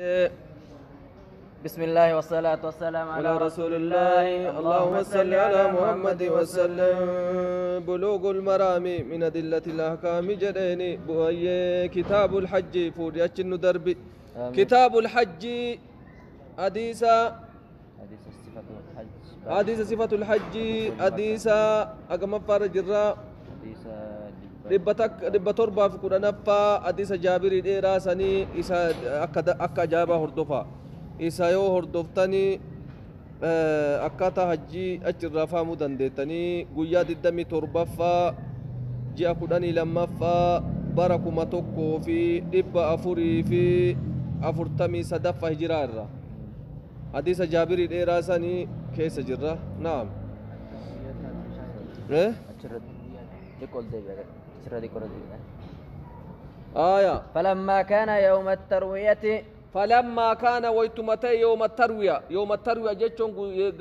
بسم الله والصلاة والسلام على على رسول الله اللهم صل على محمد وسلم. بلوغ المرام من أدلة الأحكام جريني بؤي كتاب الحج فورياتش دربي. آمين. كتاب الحج حديث حديث صفة الحج. حديث صفة الحج حديث أقم فرج الرا حديث dhibba torbaaf kudhanaffaa hadiisa jaabirii dheeraa sanii isa akka ajaa'ibaa hordofa isa yoo hordoftanii akkaataa hajjii achirraa fahamuu dandeettanii guyyaa 27ffaa ji'a 12ffaa bara 1443ffaa hijiraa irra hadiisa jaabirii dheeraa sanii keessa jirra. Naam. آية. فلما كان يوم التروية فلما كان ويتمتي يوم التروية يوم التروية جتشون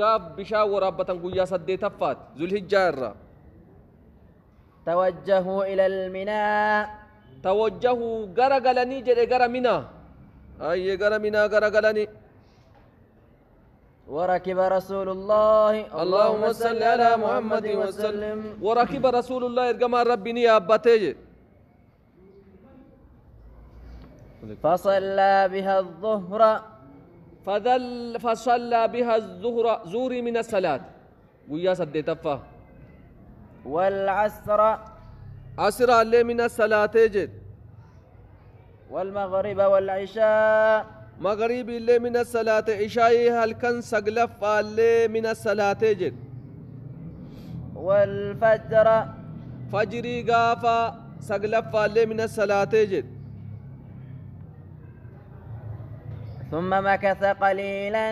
قاب بشاور ربة قويا سديتفات ذو الحجة الرا. توجهوا إلى المناء. توجهوا غرغلني جري غر منا أي غر منا غرغلني. وركب رسول الله اللهم صل على محمد وسلم. وركب رسول الله إرجما ربي نيابته. فصلى بها الظهر. فصلى بها الظهر زوري من الصلاة ويا سديتفا. والعصر عصر اللي من الصلاة جد. والمغرب والعشاء مغرب اللي من الصلاة عشاء هل كان سقلف اللي من الصلاة جد. والفجر فجري غافا سقلف اللي من الصلاة جد. ثم مكث قليلا.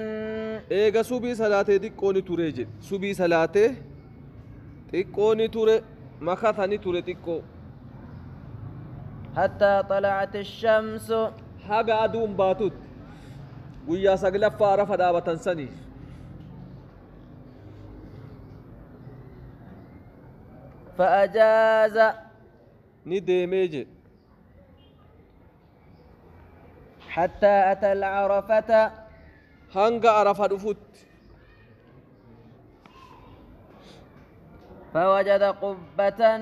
إيغا سوبي صلاة تيكوني توري جد. سوبي صلاة تيكوني توري مكثني توري تيكو حتى طلعت الشمس. حاجة أدوم باتوت ويا سقلف عرفة دابة سني. فأجاز ندمج حتى أتى العرفة. هنغ عرفة دفوت. فوجد قبة.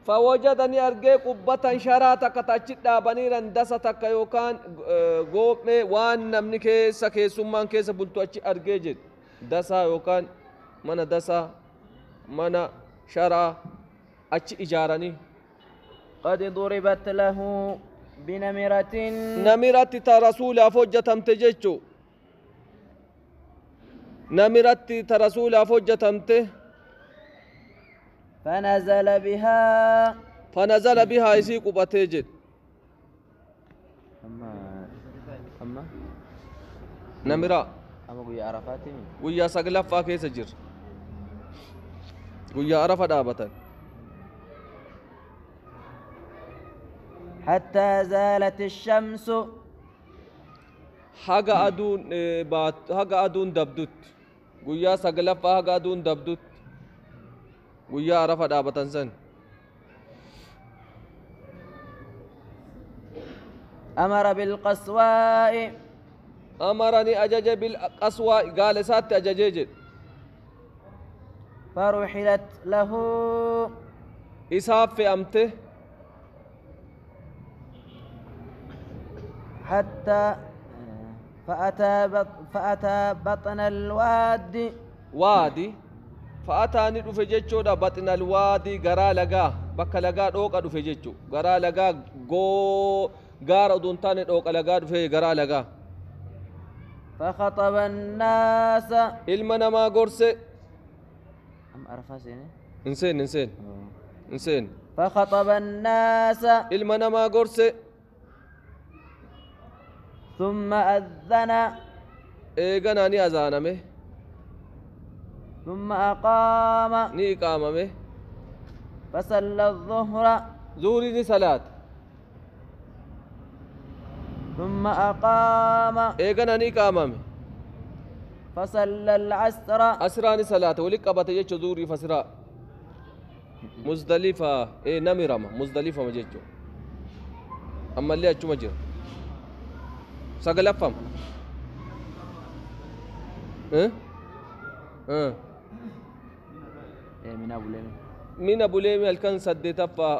فوجدني أرجع قبة شراتك تجد بنيرا دستك يوكان قوم وان نمني كيس كيسمان كيس بلتو أرجع جد دسا يوكان من دسا من شرا أتش إجارني. قد ضربت له بنمرة. نمرة ترسول أفوجة تمتجتشو نمرة ترسول أفوجة تمته. فنزل بها. فنزل بها يسيق بتجد. أما نمرة أما ويا عرفات ويا سقلف كيس جر ويا عرفة دابة. حتى زالت الشمس. حاجة أدون بات حاجة أدون دبدت ويا سقلف حاجة أدون دبدت ويا عرفة دابة سن. أمر بالقصواء. أمرني أجج بالقصواء قال سات أججج. فرحلت له. إساف في أمته. حتى فأتى بطن الوادي. وادي فأتاني دفه جچودا بطن الوادي غرا لغا بك لغا دوقا دفه جچو غرا لغا غو غارا دونتاني دوقا لغا دفه غرا لغا. فخطب الناس. ilma namaa gorse. أم عرفها سيني؟ إنسان إنسان إنسان. فخطب الناس. ilma namaa gorse. ثم أذن. إيغانا ني أذانمه. ثم أقام. ني إقاممه. فصلى الظهر. زوري ني صلاة. ثم أقام. إيغانا ني إقاممه. فصلى العصر. عصراني صلاة ولك أبتي جتشو زوري فسرا مزدلفة إيه نمرة مزدلفة ما جتشو أما اللي أتشو مجر. Sagalaffam. Mina bulee. Mina bulee halkan saddeetaffaa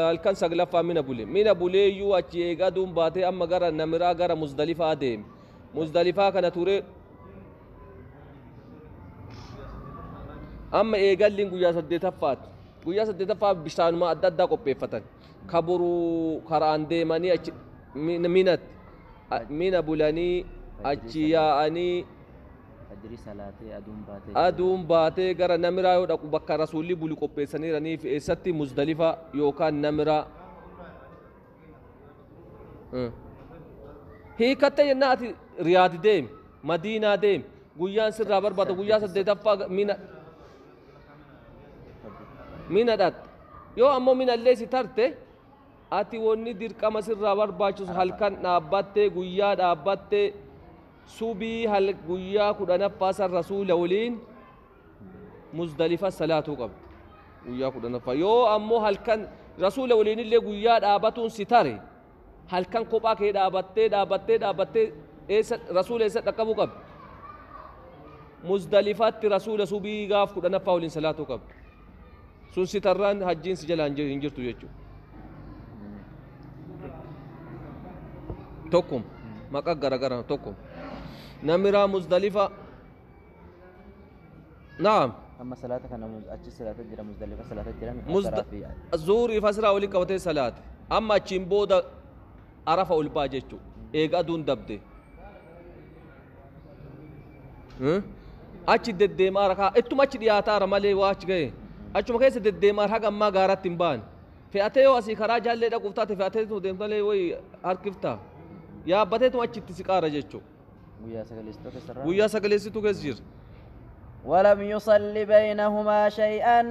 halkan saglaffaa mina bulee. Mina bulee iyyuu achi eegaa aduun baatee amma gara Namiraa gara Muzdalifaa deeme. Muzdalifaa kana ture amma eegalliin guyyaa saddeetaffaati. Guyyaa saddeetaffaa bishaanuma adda addaa qopheeffatan. Kaburuu karaan deemanii achi minatti mina bulanii achi yaa'anii Fajrii salaatee aduun baatee. Aduun baatee gara Namiraa yoo dhaqu bakka rasuulli bulu qopheessaniiraniif eessatti Muzdalifa yookaan Namiraa. Hiikatte jennaa ati Riyaad deemi, Madiinaa deemi, guyyaan sirraa barbaada guyyaa saddeetaffaa mina dhatta. Yoo ammoo mina illee si tarte ati wanni dirqama sirraa barbaachisu halkan dhaabbattee guyyaa dhaabbattee subii hal guyyaa kudhanaffaa san rasuula waliin Muzdalifa salaatuu qabdi. Guyyaa kudhanaffaa yoo ammoo halkan rasuula waliin illee guyyaa dhaabatuun si tare halkan kophaa kee dhaabattee dhaabattee dhaabattee eessa rasuula eessa dhaqqabuu qabdi. Muzdalifaatti rasuula subii gaaf kudhanaffaa waliin salaatuu qabdi. Sun si tarraan hajjiin si jalaan hin jirtu jechuudha. Tokkuma maqaa garagara tokkuma. Namiraa Muzdalifa. Naam. Amma salaata kana achi salaata jira Muzdalifa salaata jira. Zuurii fi asraa walii qabatee salaate. Amma achiin booda Arafa ol ba'a jechuudha. Eega aduun dabde. Achi deddeemaa rakaa ittuma achi dhiyaataara malee waa achi ga'e. Achuma keessa deddeemaa haga ammaa gaaratti hin baane. Fe'atee yoo asii karaa jaallee dhaquuf taate fe'atee deemtalee wayi harkiftaa. Yaabbateetuma achitti siqaara jechuudha. Guyyaa sagaleessituu keessarraa. Guyyaa sagaleessituu keessa jira. ولم يصل بينهما شيئا.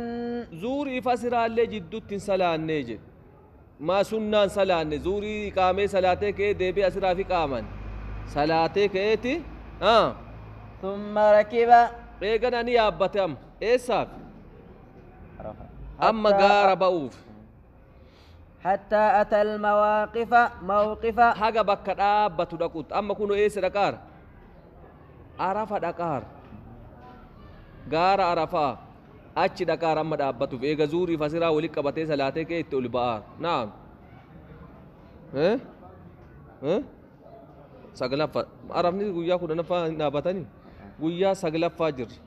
Zuurii fi asraallee jidduutti hin salaannee jedhe. Maa sunnaan salaanne zuurii qaamee salaatee ka'ee deebi'ee asraa fi qaaman. Salaatee ka'eeti. ثم ركب. Eegana ni yaabbate amma. Eessaaf? Amma gaara ba'uuf. حتى أتى المواقف موقف. Haga bakka dhaabbatu dhaquutti. Amma kun eessa dhaqaara? Arafa dhaqaara. Gaara Arafaa achi dhaqaara amma dhaabbatuuf eega zuurii fi asraa walii qabatee salaatee ka'ee itti ol ba'aara. Naam. Saglaffaa. Arafni guyyaa kudhanaffaa hin dhaabbatanii? Guyyaa saglaffaa jirra.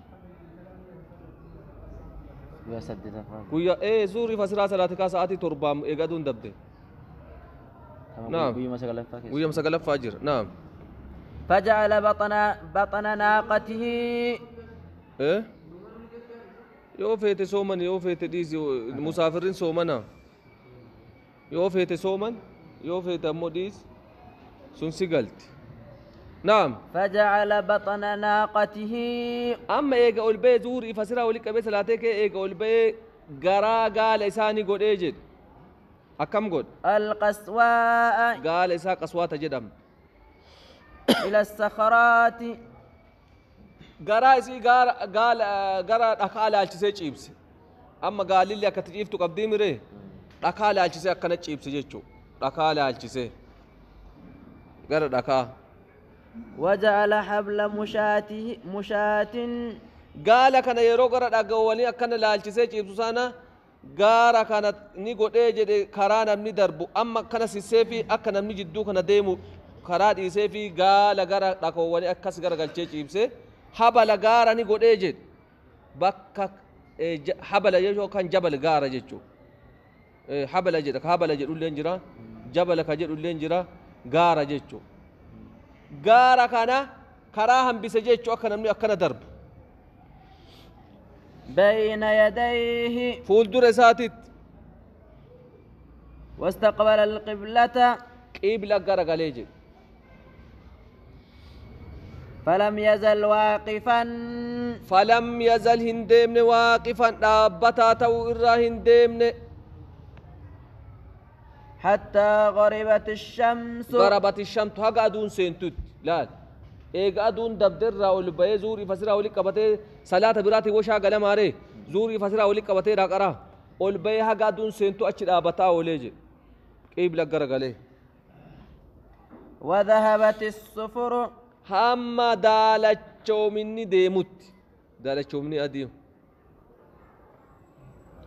Guyyaa saddeetaffaa. Guyyaa zuurii fi asraa salaatee kaa sa'aatii 7 eega aduun dabde. Naam. Guyyuma saglaffaa keessa. Guyyuma saglaffaa jira. Naam. فجعل بطن ناقته. Yoo feete sooman yoo feete dhiisi musaafirrin soomana. Yoo feete sooman yoo feete ammoo dhiisi sun si galti. Naam. فجعل بطن ناقته. Amma eega ol ba'ee zuurii fi asraa walii qabee salaatee ka'ee eega ol ba'ee garaa gaala isaanii godhee jedhe. Akkam godhe? القسواء. Gaala isaa qaswaata jedhamti. إلى الصخرات. Garaa isii gara dhakaa laalchisee ciibse. Amma gaalilli akkatti ciiftu qabdii miree? Dhakaa laalchisee akkana ciibse jechuudha. Dhakaa laalchisee. Gara dhakaa. وجعل حبل مشاة. Gaala kana yeroo gara dhagaawwanii akkana laalchisee ciibsu sana gaara kana ni godhee jedhe karaa namni darbu amma akkana sissee fi akka namni jidduu kana deemu karaa dhiisee fi gaala gara dhagaawwanii akkas garagalchee ciibse habala gaara ni godhee jedhe bakka habala jechuun kan jabal gaara jechuudha. Habala jedha ka habala jedhullee jira jabala ka jedhullee jira gaara jechuudha. Gaara kana karaa hambise jechuu akka namni akkana darbu. بين يديه. Fuuldura isaatitti. واستقبل القبلة. Qibla garagalee jedhe. فلم يزل واقفا. فلم يزل hin deemne waaqifan dhaabbataa ta'uu irraa hin deemne. حتى غربت الشمس. غربت الشمس haga aduun seentutti laal. Eega aduun dabderraa ol ba'ee zuurii fi asraa walii qabatee salaata biraatiin washaa galamaaree zuurii fi asraa walii qabatee dhaqaraa ol ba'ee haga aduun seentu achi dhaabataa oolee jedhe. Qibla garagalee. وذهبت الصفر hamma daalachoominni deemutti daalachoominni adiin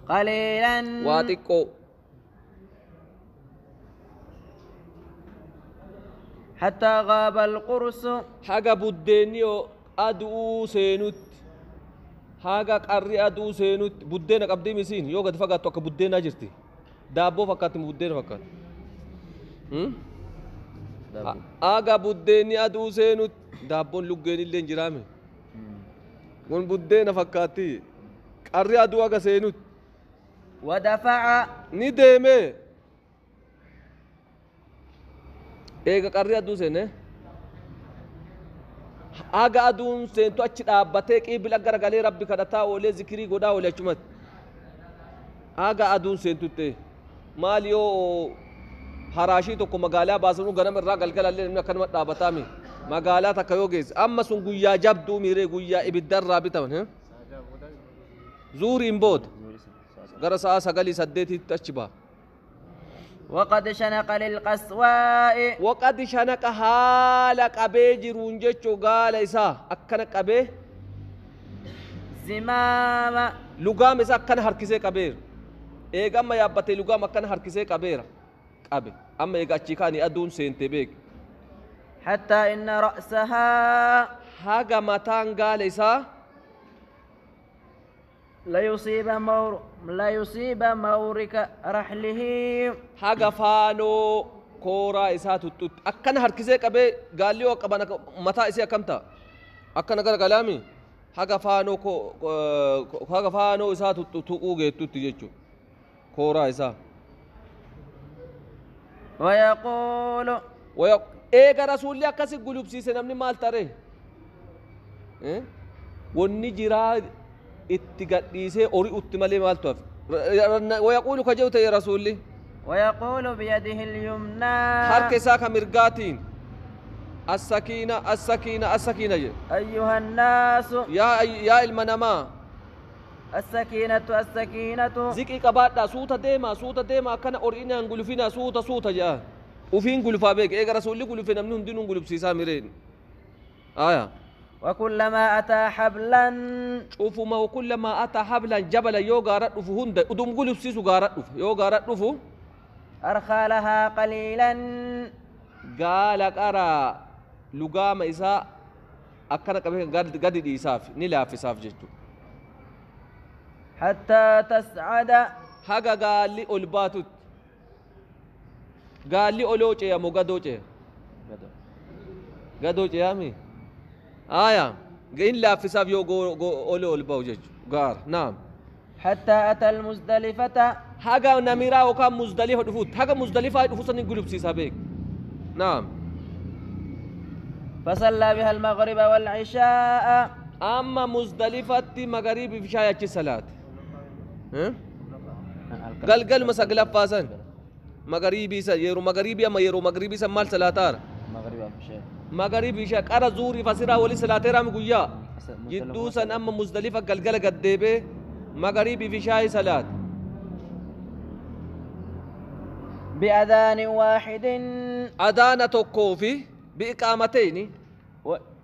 قليلا waa xiqqoo حتى غاب القرص haga buddeenni aduu seenutti haga qarri aduu seenutti buddeena qabdii misiin yoo gad fagaattu akka buddeenaa jirti daabboo fakkaatti buddeena fakkaatti haga buddeenni aduu seenutti daabboon luggeen illee hin jiraame kun buddeena fakkaatti qarri aduu haga seenutti ودفع ni deeme eega qarri aduu seene haga aduun seentu achi dhaabbatee qiibila garagalee rabbi kadhataa oolee zikirii godhaa oole achumatti haga aduun seentutte maal yoo haraashii tokko magaalaa baasanuu ganama irraa galgalallee namni akkanuma dhaabataami magaalaa takka yoo geesse amma sun guyyaa jabduu miiree guyyaa ibiddarraa bitaman zuuriin booda gara sa'a 9 8tti achi ba'a. وقد شنق للقسواء وقد شنق حال qabee jiruun jechuu gaala isaa akkana qabee زمام lugaam isaa akkana harkisee qabeera eega amma yaabbatee lugaam akkana harkisee qabeera qabe amma eega achii kaanii aduun seente beek حتى إن رأسها haga mataan gaala isaa لا يصيب مورك رحله haga faanoo kooraa isaa tuttutti akkana harkisee qabee gaalli yoo qaban mataa isii akkam ta'a akkana garagalaami haga faanoo haga faanoo isaa tuquu geettutti jechuudha kooraa isaa. ويقول Eega rasuulli akkasi gulubsiise namni maal taree wanni jiraa itti gadhiisee horii utti malee maaltu hafe ويقول ka jedhu ta'e rasuulli ويقول بيده اليمنى harka isaa ka mirgaatiin السكينة السكينة السكينة jedhe أيها الناس yaa ilma namaa السكينة السكينة ziqii qabaadhaa suuta deemaa suuta deemaa akkana horiinaan gulufinaa suuta suuta jedha ufiin gulufaa beek eega rasuulli gulufe namni hundinuu gulubsiisaa mireen aya وكلما أتى حبلا cufuma وكلما أتى حبلا جبلا yoo gaara dhufu hunda udum gulubsiisu gaara dhufu yoo gaara dhufu أرخى لها قليلا gaala qaraa lugaama isaa akkana qabee gadi dhiisaaf ni laaffisaaf jechuudha حتى تسعد haga gaalli ol baatutti gaalli oloo ce'a moo gadoo ce'a gadoo ce'aami aya in laaffisaaf yoo oloo ol ba'u jechuudha gaara naam حتى أتى المزدلفة haga namiraa yookaan muzdalifa dhufutti haga muzdalifaa dhufu san gulubsiisaa beek naam فصلى بها المغرب والعشاء amma muzdalifatti magariibi fi shaayii achi salaate galgaluma saglaffaa san magariibii san yeroo magariibii amma yeroo magariibii san maal salaataara magariibii ishaa qara zuurii fasiraa wali salaateeraami guyyaa jidduu san amma muzdalifa galgala gaddeebee magariibii fi shaayii salaate بأذان واحد adaana tokkoo fi bi'iqaamateyni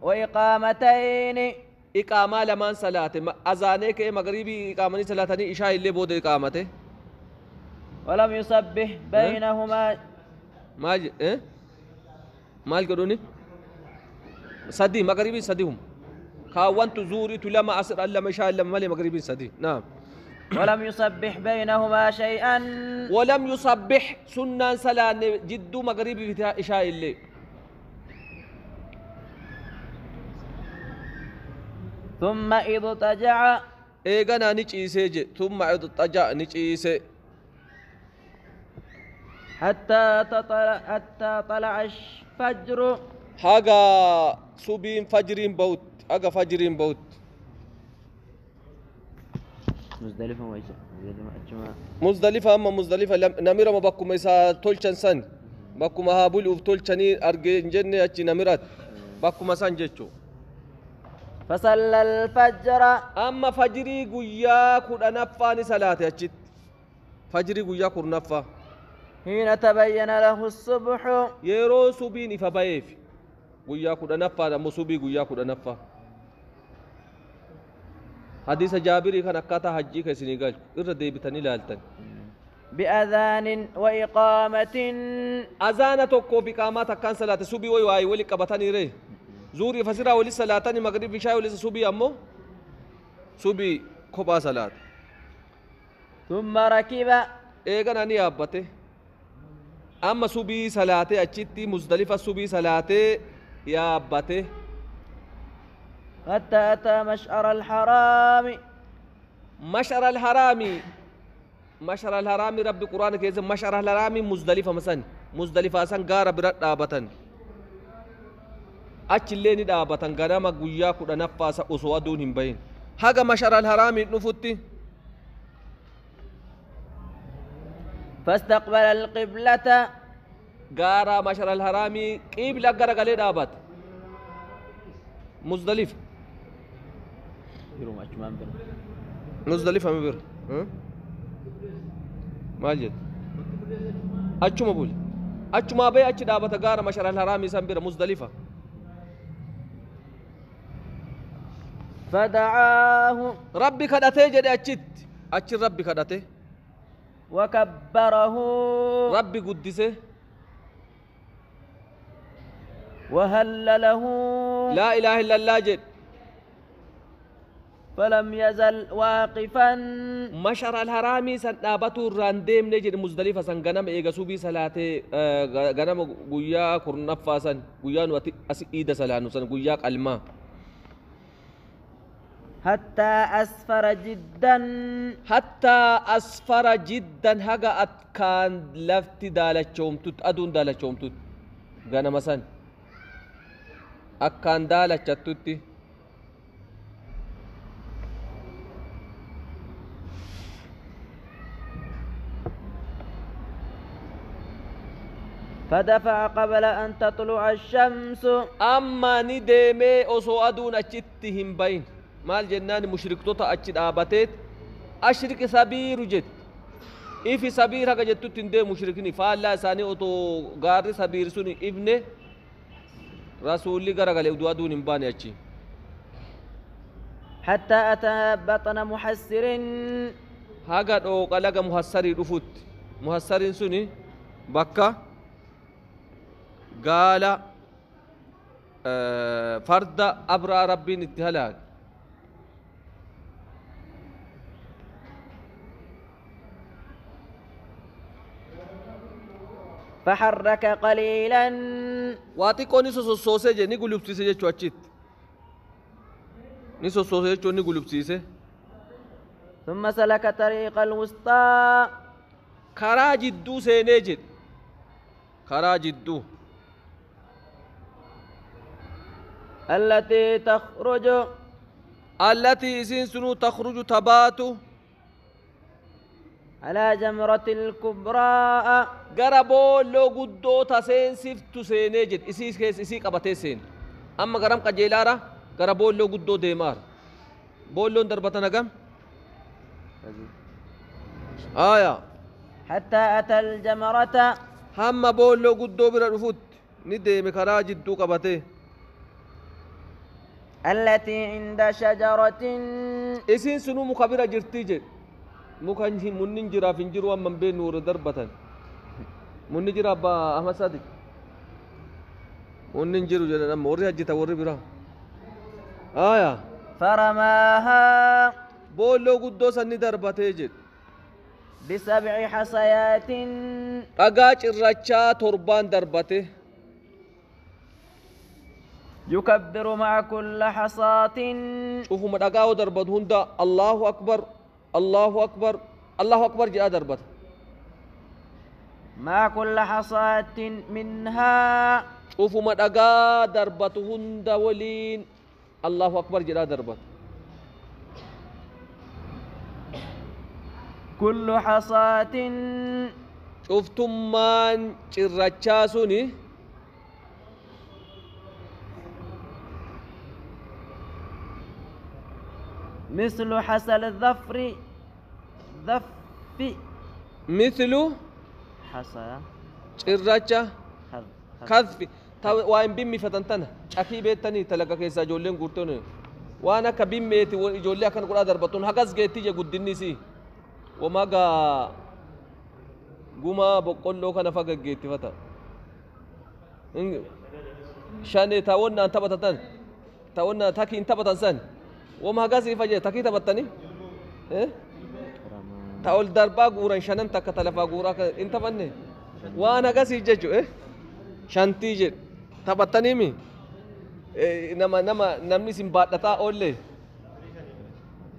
وإقامتين iqaamaa lamaan salaate azaanee ka'ee magariibii iqaamanii salaatanii ishaa illee booda iqaamate ولم يصبح بينهما maal eh? Maal godhuni sadi magariibii sadi hum kaawwantu zuuritu lama asiraan lama ishaa lama malee magariibiin sadi naam. ولم يصبح بينهما شيئا. ولم يصبح sunnaan salaanne jidduu magariibii fi ishaa illee. ثم اضطجع. Eeganaa ni ciisee je ثم اضطجع ni ciise. حتى طلع الفجر. Haga subiin fajriin bahutti haga fajriin bahutti. مزدلفة وإيش مزدلفة أجمع. Muzdalifa amma muzdalifa namirama bakkuma isaa tolchan san bakkuma haa buluuf tolchanii argee hin jenne achi namirat bakkuma san jechuu. فصلى الفجر. Amma fajrii guyyaa 10ffaa ni salaate achitti fajrii guyyaa 10ffaa. حين تبين له الصبح yeroo subiin ifa bayeef guyyaa 10ffaadha ammoo subii guyyaa 10ffaa hadiisa Jaabirii kan akkaataa hajjii ka isinii galchu irra deebitanii ilaaltan. بأذان وإقامة azaana tokkoo fi qaamaa takkaan salaate subii wayi waayee wali qabatanii ree zuurii fasiraa wali salaatanii magriib ishaa wali subii ammoo subii kophaa salaate. ثم ركب eegana ni yaabbate amma subii salaatee achitti Muzdalifa subii salaatee yaabbate. حتى أتى مشعر الحرام مشعر الحرام مشعر الحرام ربي قرآن كيس مشعر الحرام مزدلفة مثلا مزدلفة سن غارة برد دابتن achillee ni dhaabatan ganama guyyaa 10ffaa osoo aduun hin bahin haga mashara alharaamii dhufutti. فاستقبل القبلة gaara mashara alharaamii qibla garagalee dhaabate Muzdalifa Muzdalifa mi bira maal jette achuma bule achumaa bahee achi dhaabata gaara mashara alharaamii san bira Muzdalifa. فدعاه ربي كدته جدي أجت أجت ربي كدته وكبره ربي قدسه وهلله لا إله إلا الله جد فلم يزل واقفا مشعر الحرامي سنابته الرانديم نجد مزدلفة سن غنم إيغا سوبي صلاة غنم قويا كرنفا سن قويا نواتي أسئيد سلانو سن قويا قلما حتى أسفر جدا حتى أسفر جدا هجا أتكان لفت دالة شومتوت أدون دالة شومتوت غنم سن أكان دالة شتوتي فدفع قبل أن تطلع الشمس أما ندمي أصو أدون أجتهم بين maal jennaan mushriktoota achi dhaabateet ashrik sabiiru jette ifi sabiir haga jettutti hin deemu mushrikni faallaa isaanii otoo gaarri sabiir sun ifne rasuulli garagale utuu aduun hin baane achi. حتى أتى بطن محسر haga dhooqa laga muhassarii dhufutti muhassariin suni bakka gaala farda abraa rabbiin itti halaake. فحرك قليلا واتيكو ني سوسوسه جي ني غلوبسيسه جechuu achitti ni sossoose jechuun ni gulubsiise. ثم سلك طريق الوسطى karaa jidduu seenee jedhe karaa jidduu التي تخرج التي isiin sunuu تخرج tabaatu على جمرة الكبرى gara boolloo guddoo taseensiftu seenee jedhe isii keessa isii qabatee seene amma garam qajeelaara gara boolloo guddoo deemaara boolloon darbatan hagam aya حتى أتى الجمرة hamma boolloo guddoo bira dhufutti ni deeme karaa jidduu qabatee التي عند شجرة isiin sunuu muka bira jirtii jedhe muka munni hin jiraaf hin jiru amma hin beeknu warra darbatan munni jira abbaa Ahmad Sadiq munni hin jiru jedhan amma warri hajjita warri biraa aya فرماها boolloo guddoo san ni darbatee jedhe بسبع حصيات dhagaa cirrachaa torbaan darbate يكبر مع كل حصاة cufuma dhagaa yoo darbatu hunda Allahu akbar Allahu akbar Allahu akbar jedhaa darbata مع كل حصاة منها cufuma dhagaa darbatu hunda waliin Allahu akbar jedhaa darbata كل حصاة cuftummaan cirrachaa suni مثل حصى الظفر ظف مثل حصى cirracha خذ kadfi ta waa hin bimmifatan tana cakii beettanii talaga keessaa ijoolleen guurtoon waan akka bimmeeti ijoollee akkana godhaa darbatuun hagas geetti je guddinni isii wamaa gaa gumaa boqqolloo kana fa gaggeettifata shane taawonnaan taphatan tan taawonnaa takiin taphatan san wama hagasii fa jee takii taphattanii ta ol darbaa guuran shanan takka ta lafaa guuraa hin taphanne waan hagasii jechu shantii jedhu taphattaniimi nama nama namni isin baadhataa oolle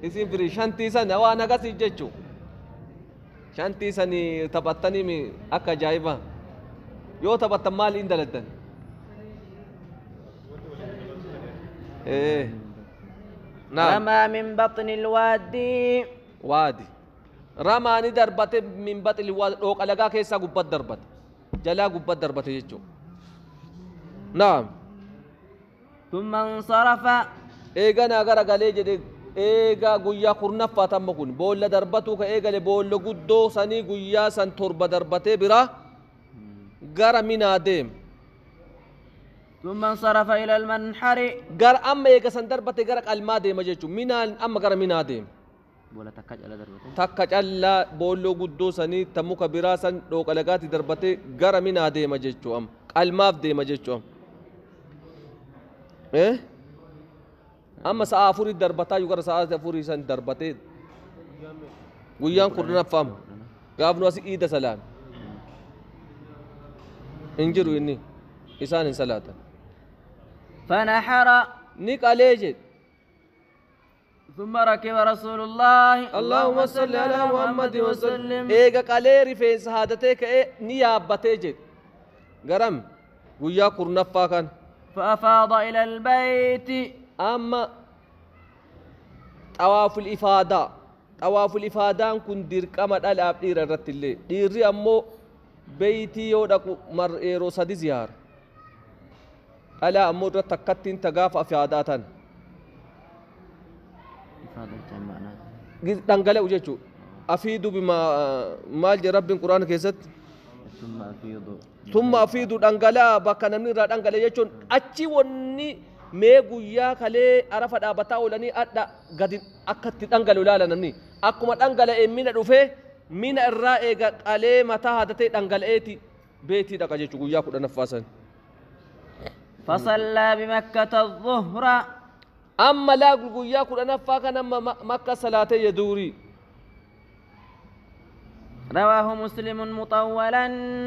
isin firii shantii sana waan hagasii jechu shantii sanii taphattaniimi akka ajaa'iba yoo taphattan maal hin daladdan naam رمى من بطن الوادي waadi ramaani darbate min baxili waa dhooqa lagaa keessaa gubbat darbate jalaa gubbat darbate jechuu naam ثم انصرف eeganaa gara galee jedhe eegaa guyyaa kurnaffaa tamma kun boolla darbatuu ka eegale boolla guddoo sanii guyyaa san torba darbatee biraa gara minaa deem ثم انصرف إلى المنحر gara amma eega san darbate gara qalmaa deema jechuu minaan amma gara minaa deem ولا تكج على دربته takka callaa boolloo guddoo sanii ta muka biraa san dhooqa lagaatti darbatee gara minaa deema jechuu amma qalmaaf deema jechuu amma amma sa'a afurii darbataa gara sa'a afurii san darbatee guyyaan kurnaffaam gaafnu asi iida salaan hin jiru inni isaan hin salaatan فنحر ni qalee jedhe ثم ركب رسول الله اللهم صل على محمد وسلم eega qalee rifeensa haadatee ka'ee ni yaabbatee jedhe garam guyyaa kurnaffaa kan فأفاض إلى البيت amma xawaaful ifaadaa xawaaful ifaadaan kun dirqama dhalaaf dhiira irratti illee dhiirri ammoo beeytii yoo dhaqu mar yeroo sadi ziyaara dhalaa ammoo irratti takkattiin ta gaafa ifaadaa tan إفاضة معناه dhangala'u jechuu afiidu bimaa maal jedhe rabbiin quraana keessatti ثم أفيضوا ثم afiidu dhangala'a bakka namni irraa dhangala'e jechuun achi wanni mee guyyaa kalee arafa dhaabataa oolanii adha gadi akka itti dhangala'u ilaala namni akkuma dhangala'e mina dhufee mina irraa eega qalee mataa haadatee dhangala'eeti beetii dhaqa jechuu guyyaa kudhanaffaa san. فصلى بمكة الظهر Amma laa guyyaa kudhanaffaa kan amma makka salaatee yeduurii رواه مسلم مطولا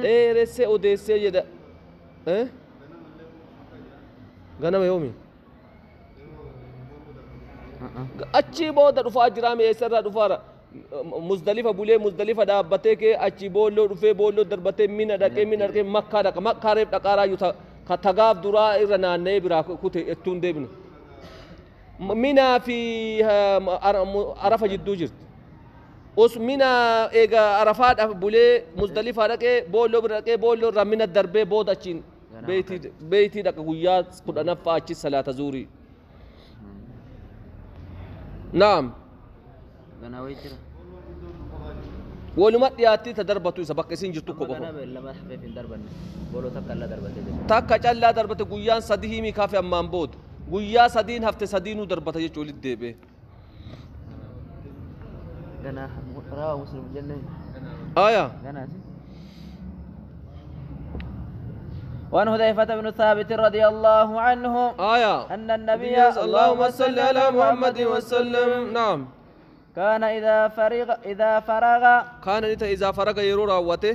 dheeressee odeessee jedha. Ganama yoomi? Achii booda dhufaa jira eessarraa dhufaara muzdalifa bulee muzdalifa dhaabbatee kee achii boolloo dhufee boolloo darbatee mina dhaqee mina dhaqee makkaa dhaqa makkaa reef dhaqaaraayyuu ka tagaaf duraa irra naanna'ee biraa kute ittuun deebine minaa fi arafa jidduu jirti os mina eega arafaadhaaf bulee muzdalifaa dhaqee boolloo bira dhaqee boolloo irraa mina darbee booda achiin beeytii dhaqa guyyaa kudhanaffaa achi salaata zuurii naam Ganaa wayii jira. Waluma dhiyaatti ta darbatu isa bakka isin jirtu Amma qofa. Ganaa lama hafeef hin darbanne. Booloo takka allaa darbatee jira. Takka callaa darbate guyyaan sadi himi kaafe ammaan booda guyyaa sadiin hafte sadiinuu darbata jechuu walitti deebi'e. Ganaa rawaa Muslim jennee. Aya. Ganaa si. وعن حذيفة بن ثابت رضي الله عنه Aya. أن النبي اللهم صل على محمد وسلم نعم كان إذا فرغ كان نتا إذا فرغ yeroo raawwate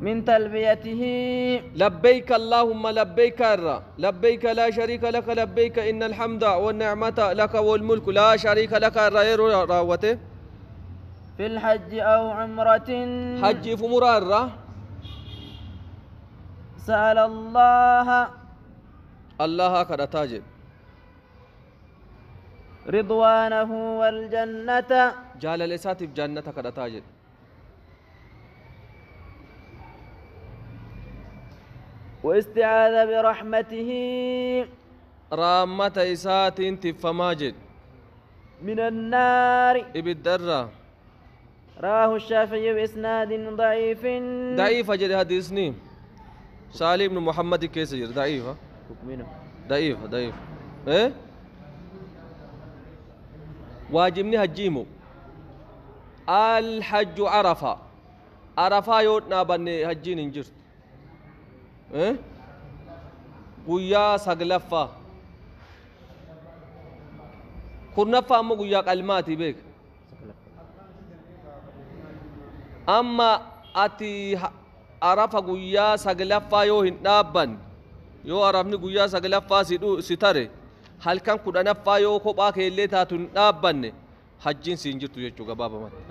من تلبيته لبيك اللهم لبيك الرا لبيك لا شريك لك لبيك إن الحمد والنعمة لك والملك لا شريك لك الرا yeroo raawwate في الحج أو عمرة hajjiif umuraa irraa سأل الله allaha kadhataa jedhe رضوانه والجنة jaalala isaatiif jannata kadhataa jedhe واستعاذ برحمته raammata isaatiin tiffamaa jedhe من النار ibidda irraa رواه الشافعي بإسناد ضعيف. ضعيف جري حديثني سالم بن محمد كيس جري ضعيف. ضعيف ضعيف. إيه واجبني هجيمو الحج عرفة عرفة يوتنا بني هجين انجرت. إيه guyyaa saglaffaa kurnaffaa ammoo guyyaa qalmaati beek. Amma ati arafa guyyaa saglaffaa yoo hin dhaabbanne yoo arafni guyyaa saglaffaa si tare halkan kudhanaffaa yoo kophaa keellee taatu hin dhaabbanne hajjiin si hin jirtu jechuu gabaabamatti.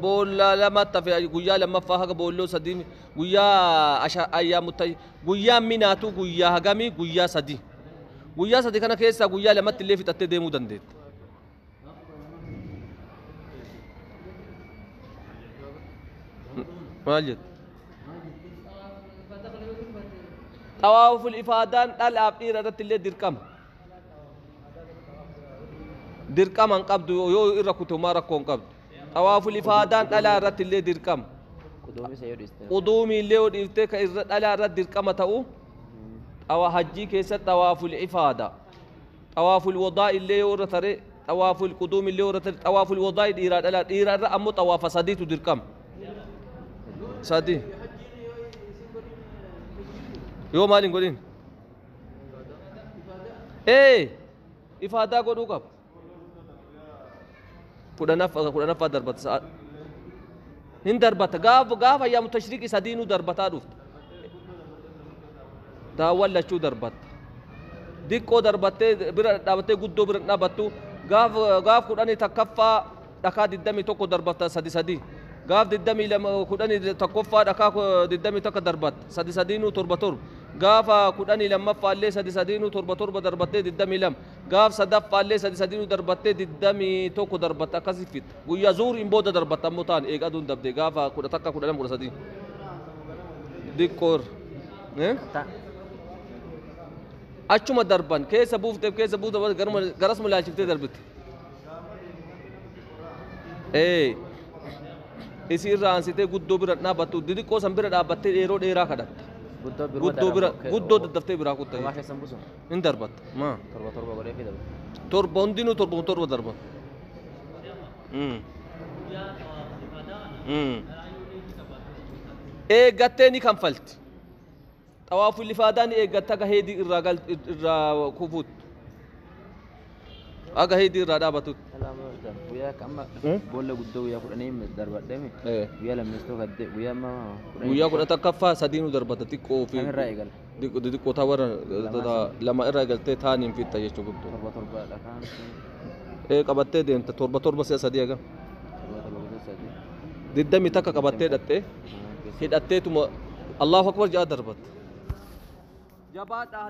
Boolla lamatti hafe guyyaa lammaffaa haga boolloo sadii guyyaa ayyaamu guyyaa minaatu guyyaa hagamii guyyaa sadii guyyaa sadii kana keessaa guyyaa lamatti illee fixattee deemuu dandeetta. Maal jettu? Xawaaful ifaadaan dhalaaf dhiira irratti illee dirqama. Dirqama hin qabdu yoo irra kute homaa rakkoo hin qabdu. Xawaaful ifaadaan dhalaa irratti illee dirqama. Quduumii illee yoo dhiiftee ka irra dhalaa irratti dirqama ta'u xawa hajjii keessatti xawaaful ifaada. Xawaaful wadaa illee yoo irra tare xawaaful quduumii illee yoo irra tare xawaaful wadaa dhiiraa dhalaa dhiira irra ammoo xawaafa sadiitu dirqama. Sadii. Yoo maal hin godhin? Ee ifaadaa godhuu qaba. Kudhanaffaa darbata sa'a hin darbata gaafa ayyaamu tashriiqii sadiinuu darbataa dhufta daawwan lachuu darbatta diqqoo darbattee bira dhaabattee guddoo bira dhaabattu gaaf 11ffaa dhakaa 21 darbatta sadi sadi gaaf 22 11ffaa dhakaa 21 darbatta sadi sadiinuu torba torba gaafa 12ffaa illee sadi sadiinuu torba torba darbattee 22 gaaf sadaffaa illee sadi sadiinuu darbattee 21 darbatta akkasii fitta guyyaa zuuriin booda darbatta ammoo ta'an eega aduun dabde gaafa 11 12 13 diqqoor achuma darban keessa buufteef keessa buufte garasuma laalchiftee darbitte. Isii irraa aansitee guddoo bira dhaabbattu didiqqoo san bira dhaabbattee yeroo dheeraa kadhatta. Guddoo bira guddoo daddaftee biraa kutta. Hin darbatta. Maa? Torba hundinuu torba torba darba. Eeggattee ni kanfalti. Xawaaful ifaadaa ni eeggatta aga heedii irraa kufuutti. Aga heedii irraa dhaabatutti. Guyyaa amma boolla guddoo guyyaa 10 darbadheemi. Guyyaa lammeessoo gadde guyyaa amma guyyaa 11ffaa sadiinuu darbata xiqqoo fi irraa eegala. Xiqqoo taa warra lama irraa eegaltee taaniin fitta jechuu guddoo. Torba torba dhakaan. Qabattee deemta torba torba si'a sadii agam. 21 qabattee hidhattee hidhatteetuma Allahu akbar jedhaa darbatta. Jabaadhaa.